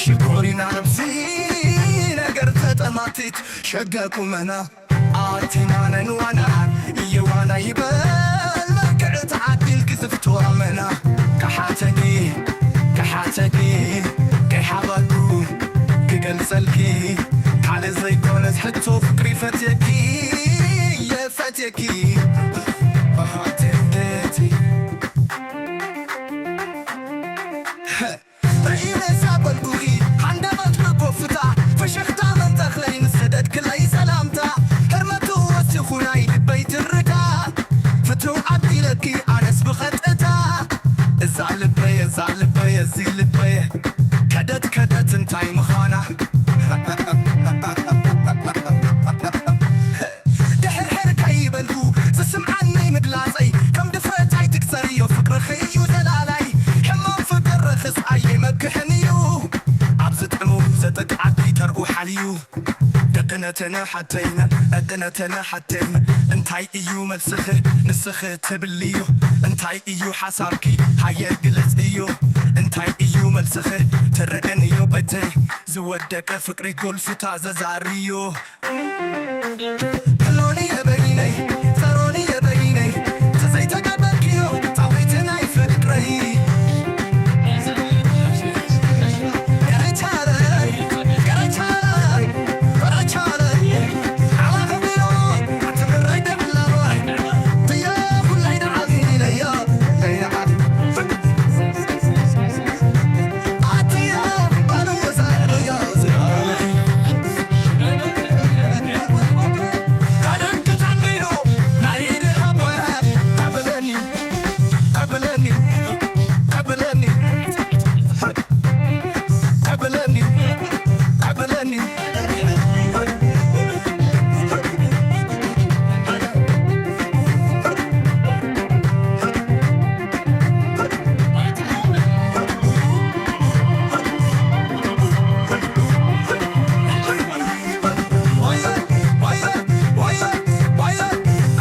ሽኮሪና ነብሲ ነገር ተጠማቲት ሸገ ቁመና ኣቲና ነንዋና እየዋና ይበል መልክዕ ተዓዲል ክዝፍቶ ኣመና። ከሓተኪ ከሓተኪ ከይሓባኩ ክገልጸልኪ ካልእ ዘይኮነስ ሕቶ ፍቅሪ ፈትየኪ እየ ፈትየኪ። ኣሃ፣ ቴቴ። ርኢነ ሳበልኩኺ ሃንደበት ብኮፍታ ፍሽኽታ መንተኽለይ ምስ ሰደድክለይ ሰላምታ ህርመቱ ወሲኹ ናይ ልበይ ትርታ ፍትው ዓዲለኪ ኣነስ ብቐጥታ እዛ ልበየ እዛ ልበየ እዚ ልበየ ከደት ከደት እንታይ ምዃና ድሕርሕር ከይበልኩ ዝስምዓኒ ምግላጸይ ከም ድፍረት ኣይትግተርዮ ፍቅርኺ እዩ ዘላላይ ሕማም ፍቅር ርኽስ ኣየመክሕን እዩ ኣብዚ ጥሙ ዘጥቅዓት ይተርኡ ሓልዩ ደቅነተነ ሓተይነ ደቅነተነ ሓተይነ እንታይ እዩ መልስኺ ንስኺ ትብልዮ እንታይ እዩ ሓሳብኪ ሃየ ግለጽ እዩ እንታይ እዩ መልስኺ ትረአን እዩ በተይ ዝወደቀ ፍቅሪ ጎልፍታ ዘዛርዮ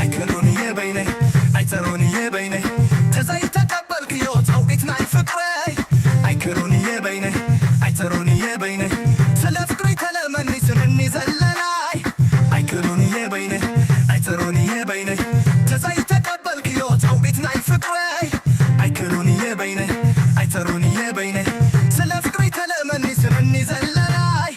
ኣይከዶን እየ በይነይ ኣይፀሮን እየ በይነይ ተዘይተቀበልክዮ ፀውዒት ናይ ፍቅረይ ኣይከዶን እየ በይነይ ኣይፀሮን እየ በይነይ ስለ ፍቅሪ ተለመኒ ስምኒ ዘለናይ ኣይከዶን እየ በይነይ ኣይፀሮን እየ በይነይ ተዘይተቀበልክዮ ፀውዒት ናይ ፍቅረይ ኣይከዶን እየ በይነይ ኣይፀሮን እየ በይነይ ስለ ፍቅሪ ተለመኒ ስምኒ ዘለናይ